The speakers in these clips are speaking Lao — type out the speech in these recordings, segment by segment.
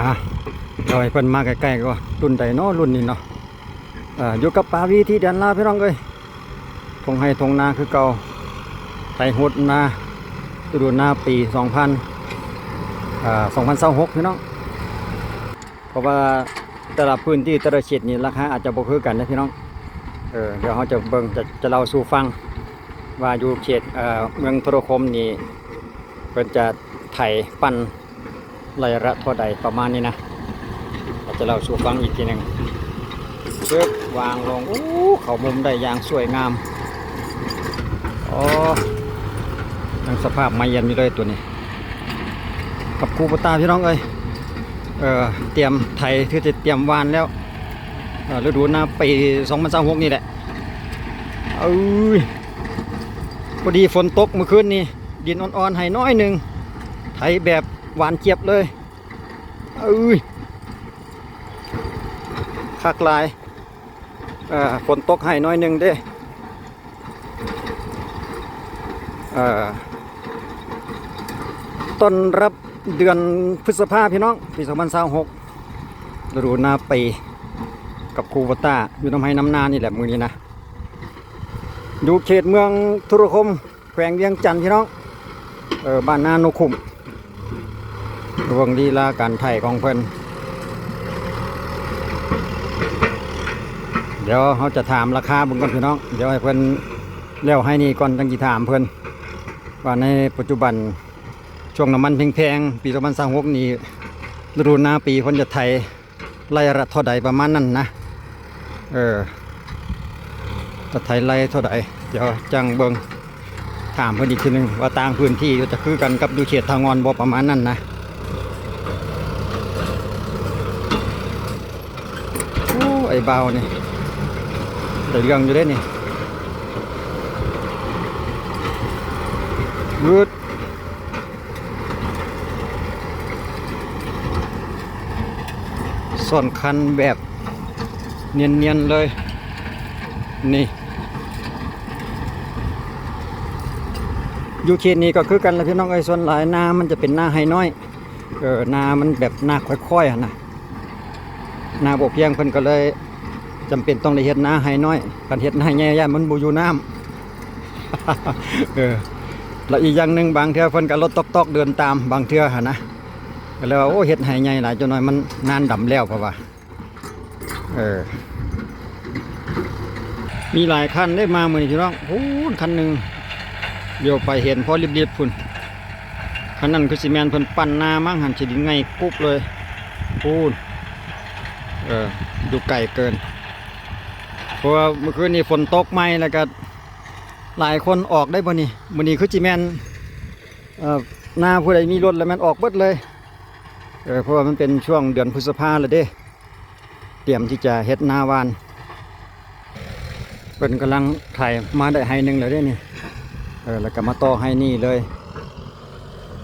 ອ່ະ ດຽວໃຫ້ເພິ່ນມາໃກ້ໆກ່ອນ. ລຸ້ນໃດເນາະ ລຸ້ນນີ້ເນາະ. ເອີ ຢູ່ກັບປາວີ ທີ່ແດນລາວ ພີ່ນ້ອງເອີຍ. ທົ່ງໄຮ່ທົ່ງນາຄືເກົ່າ, ໄຖຫົດນາ ລະດູນາປີສອງພັນ ເອີ ສອງພັນຊາວຫົກ ພີ່ນ້ອງ. ເພາະວ່າແຕ່ລະພື້ນທີ່ ແຕ່ລະເຂດນີ້ ລາຄາອາດຈະບໍ່ຄືກັນເດ້ພີ່ນ້ອງ. ເອີ ດຽວເຮົາຈະເບິ່ງ ຈະ ຈະເລົ່າສູ່ຟັງວ່າຢູ່ເຂດ ເອີ ເມືອງທຸລະຄົມນີ້ ເພິ່ນຈະໄຖປັ່ນໄລ່ລະເທົ່າໃດ ປະມານນີ້ນະ. ອາດຈະເລົ່າສູ່ຟັງອີກທີໜຶ່ງ. ເຊີບ ວາງລົງ. ໂອ້ ເຂົ້າມຸມໄດ້ຢ່າງສວຍງາມ. ອໍ ຍັງສະພາບໃໝ່ຢ້ຽມຢູ່ເລີຍໂຕນີ້. ກັບຄູໂບຕາ ພີ່ນ້ອງເອີຍ. ເອີ ຕຽມໄຖ ຄືຈະຕຽມຫວ່ານແລ້ວ. ເອີ ລະດູນາປີສອງພັນຊາວຫົກນີ້ແຫຼະ. ເອີຍ ພໍດີຝົນຕົກມື້ຄືນນີ້ ດິນອ່ອນໆ ໃຫ້ໜ້ອຍໜຶ່ງ ໄຖແບບຫວານຈຽບເລີຍ. ເອີຍ ຄັກຫຼາຍ. ເອີ ຝົນຕົກໃຫ້ໜ້ອຍໜຶ່ງເດ້. ເອີ ຕ້ອນຮັບເດືອນພຶດສະພາ ພີ່ນ້ອງ ປີສອງພັນຊາວຫົກ ລະດູນາປີ ກັບຄູໂບຕາ ຢູ່ນຳໄຮ່ນຳນານີ້ແຫຼະມື້ນີ້ນະ. ຢູ່ເຂດເມືອງທຸລະຄົມ ແຂວງວຽງຈັນ ພີ່ນ້ອງ. ເອີ ບ້ານນາໂນຂຸມ. ເບິ່ງລີລາການໄຖຂອງເພິ່ນ. ດຽວເຮົາຈະຖາມລາຄາເບິ່ງກ່ອນ ພີ່ນ້ອງ. ດຽວໃຫ້ເພິ່ນແລ້ວໄຮ່ນີ້ກ່ອນ ຈັ່ງຊິຖາມເພິ່ນວ່າໃນປັດຈຸບັນ ຊ່ວງນ້ຳມັນແພງໆ ປີສອງພັນຊາວຫົກນີ້ ລະດູນາປີເພິ່ນຈະໄຖ ໄລ່ລະເທົ່າໃດ ປະມານນັ້ນນະ. ເອີ ຈະໄຖໄລ່ເທົ່າໃດ ດຽວຈັ່ງເບິ່ງ ຖາມເພິ່ນອີກທີໜຶ່ງວ່າຕ່າງພື້ນທີ່ຈະຄືກັນກັບຢູ່ເຂດທ່າງ່ອນບໍ່ ປະມານນັ້ນນະ. ໂອ້ ໄອ້ບ່າວນີ້ໄດ້ເລື່ອງຢູ່ເດ້ນີ້. ວືດ ສອນຄັນແບບນຽນໆເລີຍນີ້. ຢູ່ເຂດນີ້ກໍຄືກັນລະ ພີ່ນ້ອງເອີຍ. ສ່ວນຫຼາຍນາມັນຈະເປັນນາໄຮ່ນ້ອຍ. ເອີ ນາມັນແບບນາຄ່ອຍໆຫັ້ນນະ. ນາບໍ່ພຽງ ເພິ່ນກໍເລີຍຈຳເປັນຕ້ອງໄດ້ເຮັດນາໄຮ່ນ້ອຍ. ຄັນເຮັດນາໄຮ່ໃຫຍ່ຢ້ານມັນບໍ່ຢູ່ນ້ຳ. ເອີ ແລະ ອີກຢ່າງໜຶ່ງ ບາງເທື່ອເພິ່ນກໍລົດຕອກໆເດີນຕາມ ບາງເທື່ອຫັ້ນນະ. ກໍເລີຍວ່າ ໂອ້ ເຮັດໄຮ່ໃຫຍ່ຫຼາຍ ຈັກໜ້ອຍມັນນານດຳແລ້ວ ເພາະວ່າ ເອີ ມີຫຼາຍຄັນເດ້ມາມື້ນີ້ ພີ່ນ້ອງ. ພຸ້ນ ຄັນໜຶ່ງ ຫຼຽວໄປເຫັນພໍລິບໆພຸ້ນ. ຄັນນັ້ນຄືຊິແມ່ນເພິ່ນປັ່ນນາມັ້ງຫັ້ນ ຊິດິນໄງ່ກຸບເລີຍ. ພຸ້ນ ເອີ ຢູ່ໄກເກີນ. ເພາະວ່າມື້ຄືນນີ້ຝົນຕົກໃໝ່ ແລ້ວກໍຫຼາຍຄົນອອກໄດ້ບໍ່ນີ້. ມື້ນີ້ຄືຊິແມ່ນ ເອີ ນາຜູ້ໃດມີລົດແລ້ວແມ່ນອອກເບິດເລີຍ. ເອີ ເພາະວ່າມັນເປັນຊ່ວງເດືອນພຶດສະພາແລ້ວເດ້. ຕຽມທີ່ຈະເຮັດນາຫວ່ານ. ເພິ່ນກຳລັງໄຖມາໄດ້ໄຮ່ໜຶ່ງແລ້ວເດ້ນີ້. ເອີ ແລ້ວກໍມາຕໍ່ໄຮ່ນີ້ເລີຍ.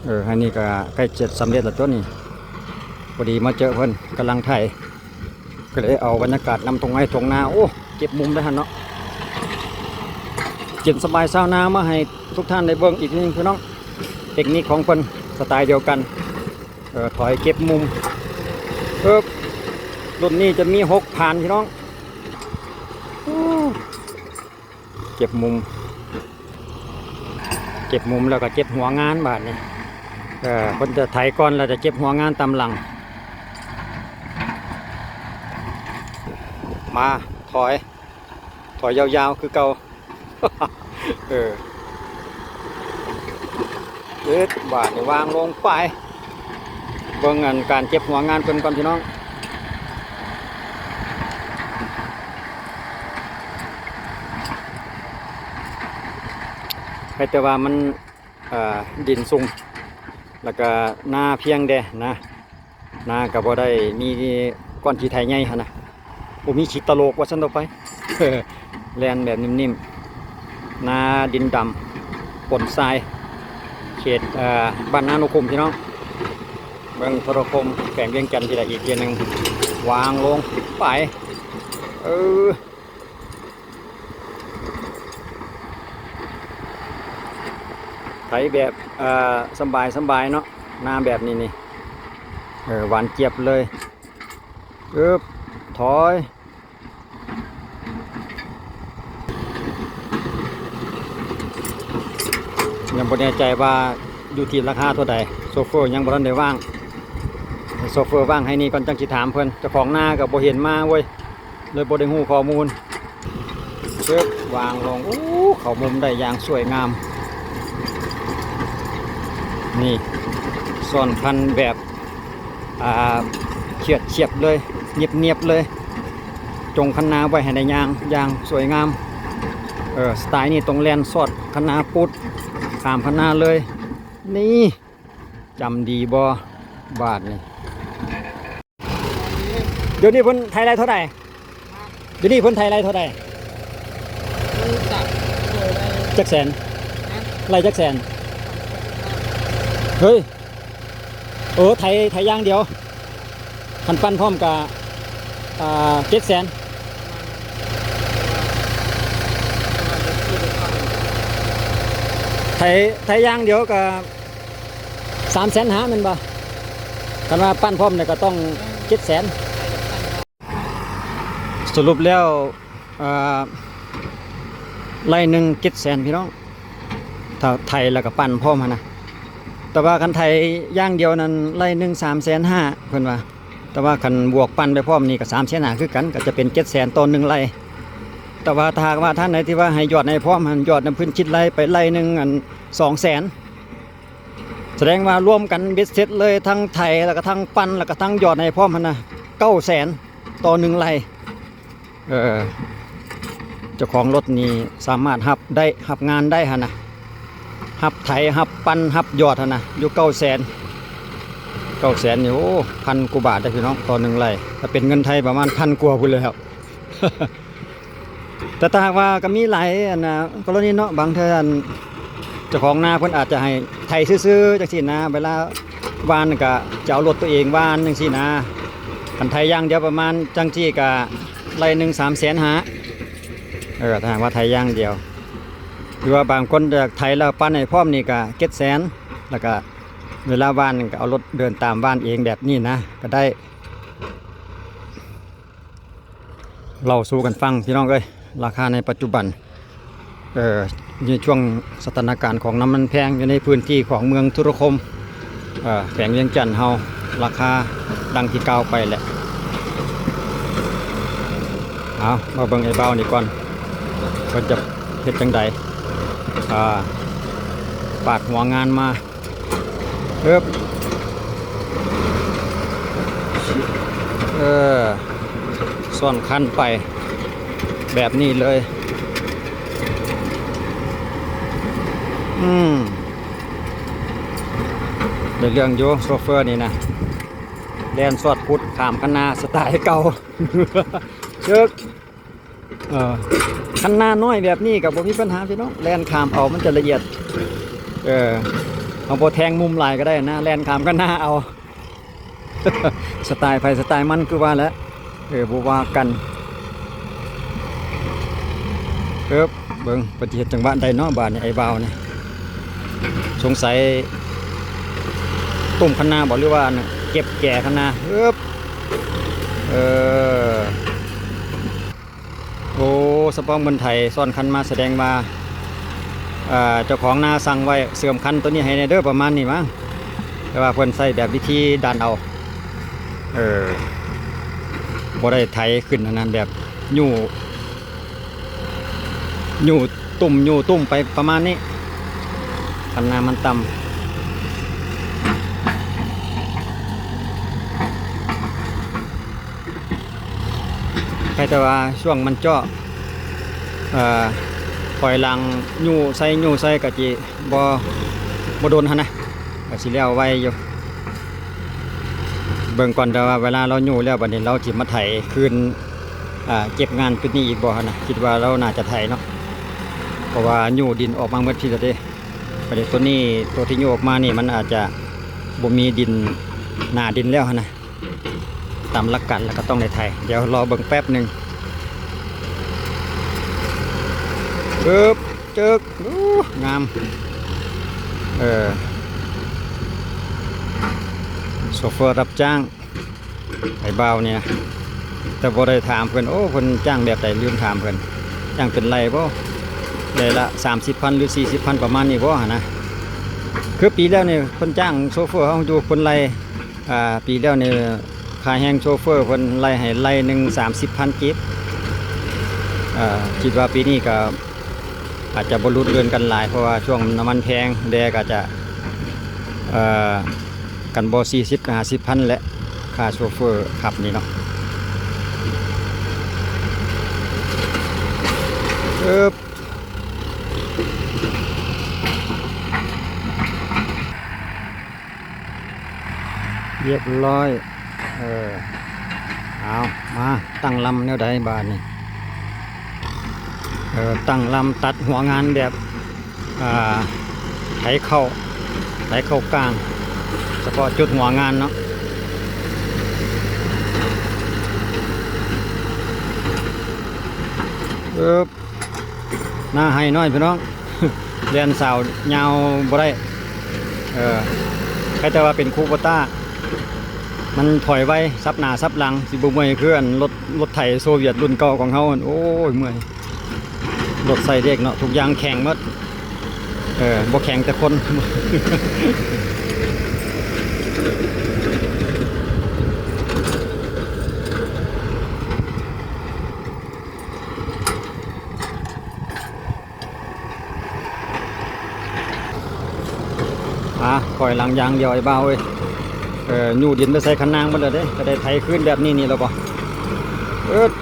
ເອີ ໄຮ່ນີ້ກໍໃກ້ຈະສຳເລັດແລ້ວຕົວະນີ້. ພໍດີມາເຈີເພິ່ນກຳລັງໄຖ ກໍເລີຍເອົາບັນຍາກາດນຳທົ່ງໄຮ່ທົ່ງນາ. ໂອ້ ເກັບມຸມໄດ້ຫັ້ນເນາະ. ເຢັນສະບາຍຊາວນາມາໃຫ້ທຸກທ່ານໄດ້ເບິ່ງອີກທີໜຶ່ງ ພີ່ນ້ອງ. ເຕັກນິກຂອງເພິ່ນສະໄຕດຽວກັນ. ເອີ ຖອຍເກັບມຸມ. ເອີບ ລຸ້ນນີ້ຈະມີຫົກຜ່ານ ພີ່ນ້ອງ. ໂອ້ ເກັບມຸມ ເກັບມຸມແລ້ວກໍເກັບຫົວງານບາດນີ້. ເອີ ເພິ່ນຈະໄຖກ່ອນ ແລ້ວຈະເກັບຫົວງານຕາມຫຼັງ. ມາ ຖອຍ ຖອຍຍາວໆຄືເກົ່າ. ເອີ ເອີ ບາດນີ້ວາງລົງໄປ. ເບິ່ງອັນການເກັບຫົວງານເພິ່ນກ່ອນ ພີ່ນ້ອງ. ໃຫ້ແຕ່ວ່າມັນ ເອີ ດິນຊຸ່ມ ແລ້ວກະນາພຽງແດ່ນະ. ນາກໍບໍ່ໄດ້ມີກ້ອນຂີ້ໄຖໃຫຍ່ຫັ້ນນະ, ບໍ່ມີຂີ້ຕະໂຫຼກວ່າຊັ້ນເຖາະໄປ, ແລ່ນແບບນິ່ມໆ. ນາດິນດຳປົນຊາຍ ເຂດ ເອີ ບ້ານນານຸຄຸມ ພີ່ນ້ອງ, ເມືອງໂທລະຄົມ ແຂວງວຽງຈັນ ພີ້ລະອີກເທື່ອໜຶ່ງ. ວາງລົງໄປ ເອີ. ໄຖແບບ ເອີ ສະບາຍໆເນາະ, ນາແບບນີ້ນີ້ ເອີ ຫວານຈຽບເລີຍ. ອຶບ ຖອຍ. ຍັງບໍ່ແນ່ໃຈວ່າຢູ່ທີ່ລາຄາເທົ່າໃດ, ໂຊເຟີຍັງບໍ່ທັນໄດ້ວ່າງ. ໃຫ້ໂຊເຟີວ່າງໃຫ້ນີ້ກ່ອນ ຈັ່ງຊິຖາມເພິ່ນ. ເຈົ້າຂອງນາກໍບໍ່ເຫັນມາເວີຍ, ເລີຍບໍ່ໄດ້ຮູ້ຂໍ້ມູນ. ເອີບ ວາງລົງ. ໂອ້ ເຂົ້າມຸມໄດ້ຢ່າງສວຍງາມ. ນີ້ ຊ້ອນຄັນແບບ ອ່າ ຂຽດສຽບເລີຍ, ນຽບໆເລີຍ, ຈົ່ງຄັນນາໄວ້ໃຫ້ໄດ້ຍ່າງຢ່າງສວຍງາມ. ເອີ ສະໄຕນີ້ຕ້ອງແລ່ນສອດຄັນນາປຸດ ຂ້າມຄັນນາເລີຍ. ນີ້ ຈຳດີບໍ່ບາດນີ້? ດຽວນີ້ເພິ່ນໄຖໄລ່ເທົ່າໃດ? ດຽວນີ້ເພິ່ນໄຖໄລ່ເທົ່າໃດ? ຈັກແສນ? ໄລ່ຈັກແສນ? ເຮີ້ຍ ເອີ ໄຖ ໄຖຢ່າງດຽວ, ຄັນປັ່ນພ້ອມກະ ອ່າ ເຈັດແສນ. ໄຖ ໄຖຢ່າງດຽວກະ ສາມແສນຫ້າ ແມ່ນບໍ່? ຄັນວ່າປັ່ນພ້ອມນີ້ກໍຕ້ອງເຈັດແສນ. ສະຫຼຸບແລ້ວ ເອີ ໄລ່ໜຶ່ງເຈັດແສນ ພີ່ນ້ອງ, ຖ້າໄຖແລ້ວກໍປັ່ນພ້ອມຫັ້ນນະ. ແຕ່ວ່າຄັນໄຖຢ່າງດຽວນັ້ນ ໄລ່ໜຶ່ງສາມແສນຫ້າ ເພິ່ນວ່າ. ແຕ່ວ່າຄັນບວກປັ່ນໄປພ້ອມນີ້ກໍສາມແສນຫ້າຄືກັນ, ກໍຈະເປັນເຈັດແສນຕໍ່ໜຶ່ງໄລ່. ແຕ່ວ່າຖ້າຫາກວ່າທ່ານໃດທີ່ວ່າໃຫ້ຢອດໃຫ້ພ້ອມຫັ້ນ ຢອດນຳເພິ່ນຄິດໄລ່ໄປໄລ່ໜຶ່ງ ອັນ ສອງແສນ. ສະແດງວ່າລວມກັນເບັດເສັດເລີຍ ທັງໄຖ ແລ້ວກະທັງປັ່ນ ແລ້ວກະທັງຢອດໃຫ້ພ້ອມຫັ້ນນະ ເກົ້າແສນຕໍ່ໜຶ່ງໄລ່. ເອີ ເຈົ້າຂອງລົດນີ້ສາມາດຮັບໄດ້ ຮັບງານໄດ້ຫັ້ນນະ, ຮັບໄຖ ຮັບປັ່ນ ຮັບຢອດຫັ້ນນະ ຢູ່ເກົ້າແສນ. ເກົ້າແສນນີ້ ໂອ້ ພັນກວ່າບາດເດ້ພີ່ນ້ອງ ຕໍ່ໜຶ່ງໄລ່, ຖ້າເປັນເງິນໄທປະມານພັນກວ່າພຸ້ນແລ້ວ. ແຕ່ຖ້າຫາກວ່າກໍມີຫຼາຍອັນນະ ກໍລະນີເນາະ, ບາງເທື່ອອັນເຈົ້າຂອງນາເພິ່ນອາດຈະໃຫ້ໄຖຊື່ໆ ຈັ່ງຊີ້ນະ, ເວລາຫວ່ານກໍຈະເອົາລົດຕົວເອງຫວ່ານຈັ່ງຊີ້ນະ. ຄັນໄຖຢ່າງດຽວປະມານຈັ່ງຊີ້ກໍໄລ່ໜຶ່ງສາມແສນຫ້າ. ເອີ ຖ້າຫາກວ່າໄຖຢ່າງດຽວ ຫຼືວ່າບາງຄົນຢາກໄຖແລ້ວປັ່ນໃຫ້ພ້ອມນີ້ກໍເຈັດແສນ, ແລ້ວກໍເວລາຫວ່ານກໍເອົາລົດເດີນຕາມຫວ່ານເອງແບບນີ້ນະ ກໍໄດ້. ເລົ່າສູ່ກັນຟັງພີ່ນ້ອງເອີຍ, ລາຄາໃນປັດຈຸບັນ ເອີ ໃນຊ່ວງສະຖານະການຂອງນ້ຳມັນແພງ ຢູ່ໃນພື້ນທີ່ຂອງເມືອງທຸລະຄົມ ເອີ ແຂວງວຽງຈັນເຮົາ, ລາຄາດັ່ງທີ່ກ່າວໄປແຫຼະ. ເອົາ ມາເບິ່ງໄອ້ບ່າວນີ້ກ່ອນ ເພິ່ນຈະເຮັດຈັ່ງໃດ? ອ່າ ປາດຫົວງານມາ. ເອີບ ເອີ ຊ້ອນຄັນໄປແບບນີ້ເລີຍ. ອືມ ໄດ້ເລື່ອງຢູ່ ໂຊເຟີນີ້ນະ, ແລ່ນຊອດພຸດຂ້າມຄັນນາສະໄຕເກົ່າ. ເອີບ ເອີ ຄັນນານ້ອຍແບບນີ້ກໍບໍ່ມີບັນຫາພີ່ນ້ອງ, ແລ່ນຂ້າມເອົາ ມັນຈະລະອຽດ. ເອີ ເຮົາບໍ່ແທງມຸມຫຼາຍກໍໄດ້ນະ, ແລ່ນຂ້າມຄັນນາເອົາ. ສະໄຕໃຜສະໄຕມັນຄືວ່າແຫຼະ. ເອີ ບໍ່ວ່າກັນ. ເອີບ ເບິ່ງເພິ່ນຊິເຮັດຈັງຫວະໃດເນາະບາດນີ້ ໄອ້ບ່າວນີ້. ສົງໄສຕຸ້ມຄັນນາບໍ ຫຼືວ່າເກັບແກຄັນນາ? ເອີບ ເອີ ໂອ້ ສະເພາະເພິ່ນໄຖຊ້ອນຄັນມາ ສະແດງວ່າ ເຈົ້າຂອງນາສັ່ງໄວ້ເສີມຄັນໂຕນີ້ໃຫ້ແດ່ເດີ ປະມານນີ້ມັ້ງ. ແຕ່ວ່າເພິ່ນໃຊ້ແບບວິທີດັນເອົາ ເອີ ບໍ່ໄດ້ໄຖຂຶ້ນຫັ້ນນະ ແບບຍູ້ ຍູ້ຕຸ້ມ ຍູ້ຕຸ້ມໄປປະມານນີ້ ຄັນນາມັນຕ່ຳ. ໃຄແຕ່ວ່າຊ່ວງມັນເຈາະ ເອີ ຖອຍຫຼັງຍູ້ໃສ່ ຍູ້ໃສ່ກະຊິບໍ່ ບໍ່ດົນຫັ້ນນະ ກະຊິແລ້ວໄວຢູ່. ເບິ່ງກ່ອນ ແຕ່ວ່າເວລາລາວຍູ້ແລ້ວ ບາດນີ້ລາວຊິມາໄຖຄືນ ອ່າ ເກັບງານຈຸດນີ້ອີກບໍ່ຫັ້ນນະ? ຄິດວ່າລາວໜ້າຈະໄຖເນາະ ເພາະວ່າຍູ້ດິນອອກມາໝົດພີ້ແລ້ວເດ້. ບາດນີ້ໂຕນີ້ ໂຕທີ່ຍູ້ອອກມານີ້ ມັນອາດຈະບໍ່ມີດິນ ໜ້າດິນແລ້ວຫັ້ນນະ. ຕາມຫຼັກການແລ້ວກໍຕ້ອງໄດ້ໄຖ. ດຽວລໍເບິ່ງແປັບໜຶ່ງ. ເອີບ ເຈິກ ໂອ້ ງາມ. ເອີ ໂຊເຟີຮັບຈ້າງ ໄອ້ບ່າວນີ້ນະ ແຕ່ບໍ່ໄດ້ຖາມເພິ່ນ ໂອ້ ເພິ່ນຈ້າງແບບໃດ ລືມຖາມເພິ່ນ ຈ້າງເປັນໄລ່ບໍ່ ໄລ່ລະສາມສິບພັນ ຫຼື ສີ່ສິບພັນ ປະມານນີ້ບໍ່ຫັ້ນນະ. ຄືປີແລ້ວນີ້ເພິ່ນຈ້າງໂຊເຟີເຮົາຢູ່ເພິ່ນໄລ່ ອ່າ ປີແລ້ວນີ້ຄ່າແຮງໂຊເຟີເພິ່ນໄລ່ໃຫ້ໄລ່ໜຶ່ງສາມສິບພັນກີບ. ເອີ ຄິດວ່າປີນີ້ກໍອາດຈະບໍ່ຫຼຸດເລື່ອນກັນຫຼາຍ ເພາະວ່າຊ່ວງນ້ຳມັນແພງ ແດ່ກໍຈະ ເອີ ຄັນບໍ່ສີ່ສິບກໍຫ້າສິບພັນແຫຼະ ຄ່າໂຊເຟີຂັບນີ້ເນາະ. ເອີບ ຮຽບຮ້ອຍ ເອີ ເອົາ ມາຕັ້ງລຳແນວໃດບາດນີ້ ເອີ ຕັ້ງລຳຕັດຫົວງານແບບ ອ່າ ໄຖເຂົ້າ ໄຖເຂົ້າກ້າງ ສະເພາະຈຸດຫົວງານເນາະ ເອີບ. ໜ້າໄຮ່ນ້ອຍພີ່ນ້ອງ ແລ່ນສາວຍາວບໍ່ໄດ້ ເອີ ໃຄ່ແຕ່ວ່າເປັນຄູໂບຕ້າ ມັນຖອຍໄວ ສັບໜ້າສັບຫຼັງ ຊິບໍ່ເມື່ອຍຄືອັນລົດ ລົດໄຖໂຊວຽດລຸ້ນເກົ່າຂອງເຮົາ ໂອ້ຍ ເມື່ອຍ ລົດໃຊ້ເດັກເນາະ ທຸກຢ່າງແຂງໝົດ ເອີ ບໍ່ແຂງແຕ່ຄົນ. ອ່າ ຂ້ອຍຫຼັງຢ່າງດຽວໄອ້ບ່າວເອີຍ ເອີ ຍູ້ດິນໄປໃສ່ຄັນນາງໝົດແລ້ວເດ້ ກໍໄດ້ໄຖຄືນແບບນີ້ນີ້ແລ້ວບໍ່ ເອີດ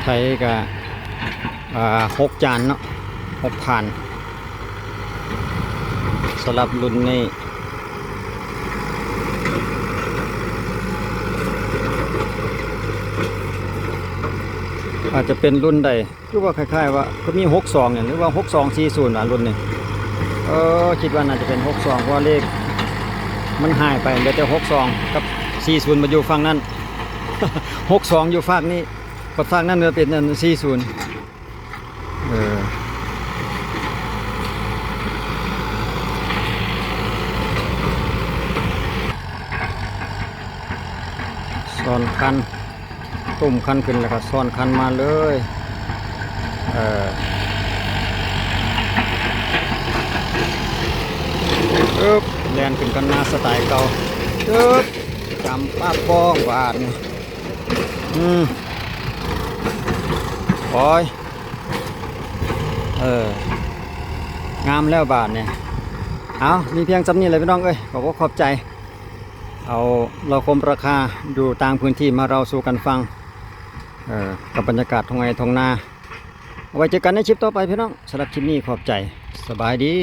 ໄຖກະ ອ່າ ຫົກຈານເນາະ ຫົກຜ່ານ ສຳລັບລຸ້ນນີ້ ອາດຈະເປັນລຸ້ນໃດ ຄືວ່າຄ້າຍໆວ່າ ຄືມີຫົກສອງນີ້ ຫຼືວ່າຫົກສອງສີ່ສູນນະ ລຸ້ນນີ້ ເອີ ຄິດວ່າໜ້າຈະເປັນຫົກສອງ ເພາະວ່າເລກມັນຫາຍໄປ ເຫຼືອແຕ່ຫົກສອງກັບສີ່ສູນມາຢູ່ຝັ່ງນັ້ນ ຫົກສອງຢູ່ຟາກນີ້ ບັດຟາກນັ້ນກໍເປັນອັນສີ່ສູນ ເອີ ຊ້ອນຄັນ ຕຸ້ມຄັນຂຶ້ນ ແລ້ວກໍຊ້ອນຄັນມາເລີຍ ເອີ ອຶບ ແລ່ນຂຶ້ນຄັນນາສະໄຕເກົ່າ ອຶບ ຈຳປາບປ້ອງບາດນີ້ ອືມ ໂອ້ຍ ເອີ ງາມແລ້ວບາດນີ້ ເອົາ ມີພຽງສ່ຳນີ້ແຫຼະພີ່ນ້ອງເອີຍ ຂອບອົກຂອບໃຈ ເອົາ ລາວຄົມລາຄາຢູ່ຕ່າງພື້ນທີ່ມາເລົ່າສູ່ກັນຟັງ ເອີ ກັບບັນຍາກາດທົ່ງໄຮ່ທົ່ງນາ ເອົາໄວ້ເຈີກັນໃນຄລິບຕໍ່ໄປພີ່ນ້ອງ ສຳລັບຄລິບນີ້ຂອບໃຈ ສະບາຍດີ.